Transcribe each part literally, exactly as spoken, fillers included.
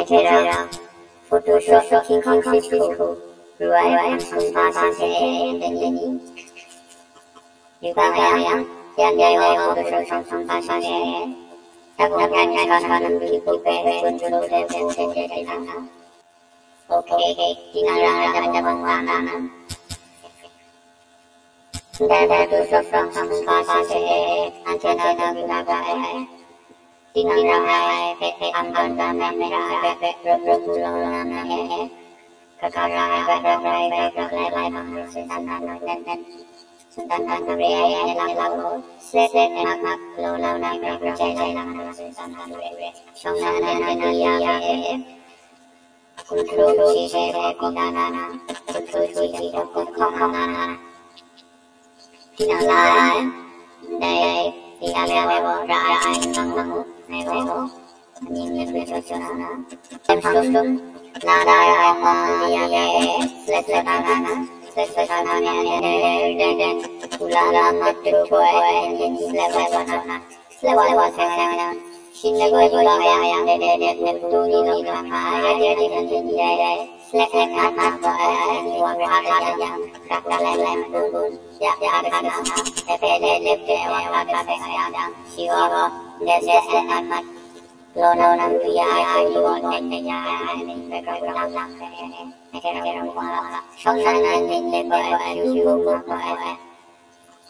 Photoshop hkying hkying hkrit hku ru ai hpang sumhpa sha she e, anhte ni. Yu ga nga yang, yan ya yaw Photoshop hpang sumhpa sha she e. Dak hkawng hkrai hkrai hkawng hkawng hpyi hpyi hpe gun hkru hpe hpung hte hte hte hte hte. Ok, tinang ra ai dap dap wa nga na. Ndai Photoshop hpang sumhpa sha she e, anhte na du na ga ai. Tinang ra ai hpe hpe ang dan dan na me ra ai hpe hpe rup rup galaw na me e. Kaga ra ai hpe rai rai rai rai rai rai hpang rai sumdan dan rai rai rai. Sumdan dan rai ai e la la o. Slek slek mak mak galaw na me ra rai rai rai rai rai sumdan dan rai rai. Shawng na na na na ya e e. Control G J O P na na na, Control G J O P na na na. Tinang lai, dai, di a le wo, ra ai, nang nang mu, nai wo, ni ni ni cho cho na na. Em shum shum, na dai, ai ma, di a le, slek slek na na na, slek slek na na na, ne ne ne ne, kula la ma tu ko, ne ne ne, slek slek na na. Slek wa wa sai na na, shin na goi goi la ya yang de de de de tu ni lo ka ma ya de de de de de. Slek slek na na ko ai ai ni wa ka ka da yang, ka ka lai lai tu tu, ya ya ka na na, e pe de de de wa ka ka sai na yang, shi wa wa, de de de na na. Lo na na tu ya ai ai ni wa de de ya ai ai ni, pe ka ka la la, e e e, e ke ke wa wa. Shong na na ni de ko ai ai, ni ko ko ko ai ai.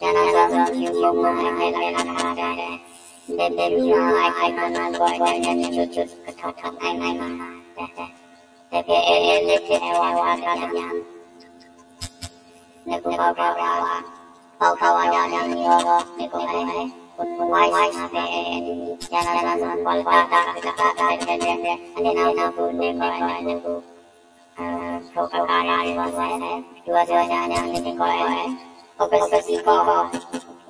Yana zawn zawn hpyi hpyi mu ai hpe laika hkra da ai. Ndai mi nga ai hkai hkra nan gaw ai dai jan chyut chyut kahtawk hkawk ai ngai nga ai. Dai hpe e e let hte e wa wa hkra da yang, ngu hkau hkra wa, hkau hkra wa ya yang ni gaw, ngu hkau ai, wai sa hpe e e ni ni, yana zawn zawn gaw lata da da da da da da, anhte na na hku ngu hkau ai, na na hku. Hkau hkra hkra rai wa sai, rai wa sai, rai wa sai, opposite ko,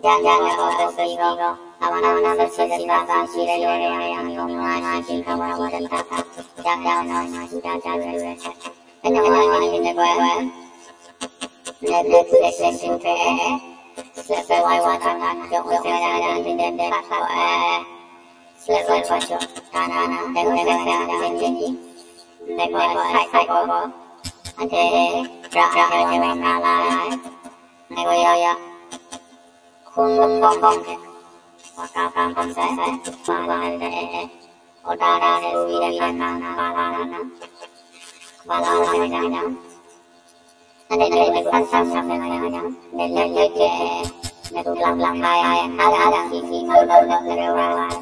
ya ya ya opposite ko, awana wana sa sa sa sa shi rai rai rai rai yang yong nga shi shi ka wa wa da da da, ya ya na shi da da da da da. Ano wa ni ne ko, ne ne se se se pe, se se wa wa da da, yong se ya ya ni ne ne ko, eh. Slap slap slap slap. Ta na na. Deng deng deng deng deng deng. Deng deng sai sai ko. Anhte ra ra ai hte wa nga la ai. Deng wa ya ya. Hkung hkung hkung hkung hte. Wa ka ka hkung sai sai. Ma la ai hte eh eh. O da da se si de ka na na ba la na na. Ba la la deng deng deng. Anhte ndai san san san na yang, ndai lek lek hte, ndai lam lam ai ai, hala hala si si, bau bau bau na rai wa ai.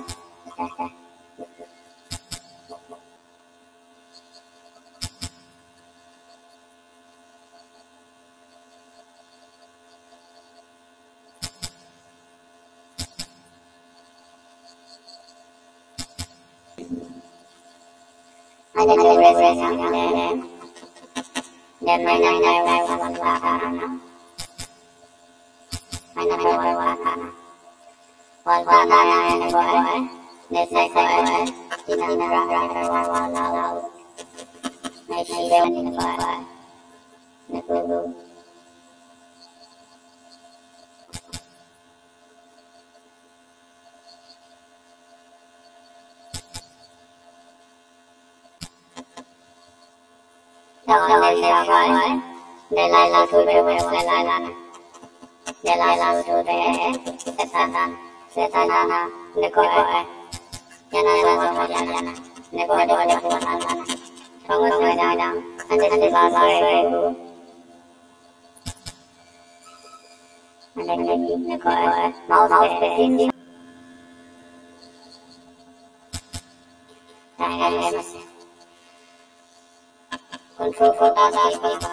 Anhte hte rai rai nga yang le, ndai mai nai nai rai wa wa wa hkra na. Mai nai rai wa wa hkra na. Wa hkra na yang ndai gaw ai, ndai sai gaw ai, tinang na ra ra rai wa wa la la u. Mai shi rai wa ni gaw ai. Ndai gaw. Tawa ndai sha gaw ai, ndai lai la su hpe woi woi la la na, ndai lai la su hpe, seta na, seta na na, ndai gaw ai, ya na ya na, ya na, ndai gaw ai, ndai gaw ai, ndai gaw ai, ndai gaw ai, anhte hte ba ba rai rai u. Anhte hte ni, ndai gaw ai, mouse hpe, dai ai, control four ba ba ba.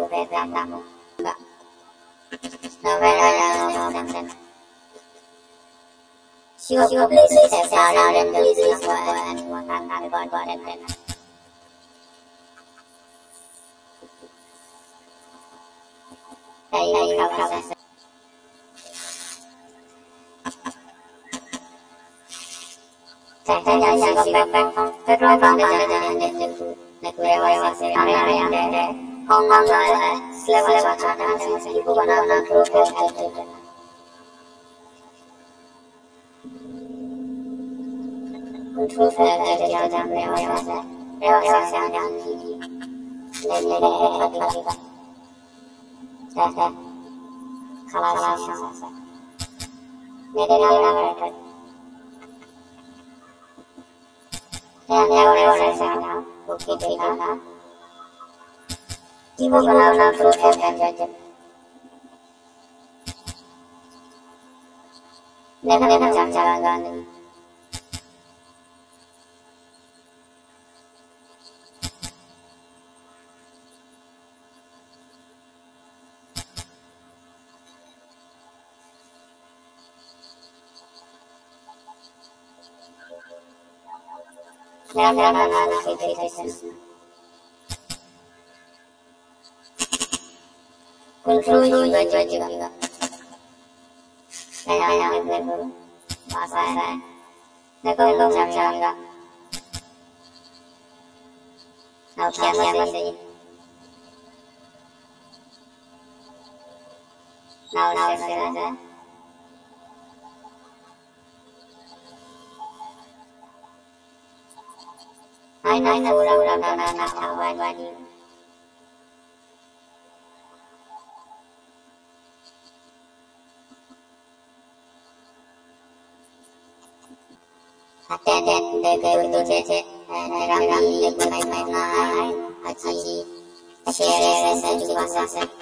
Control F M. Number eleven. She will quickly set down and do this one and one and one and then. Hey, hey, how was that? Control F M Hkru yu ga jawt yu ga. Kaya ya ga bu. Ba sa ya. Na kong kong jam jam ga. Nau kya ma se. Nau se se la se. Ai na na ura ura na na na na wa wa ni. Aten den de ke utu che che, eh, ne rang rang ni ye bai bai na ai, aji, share, share, share, share, share.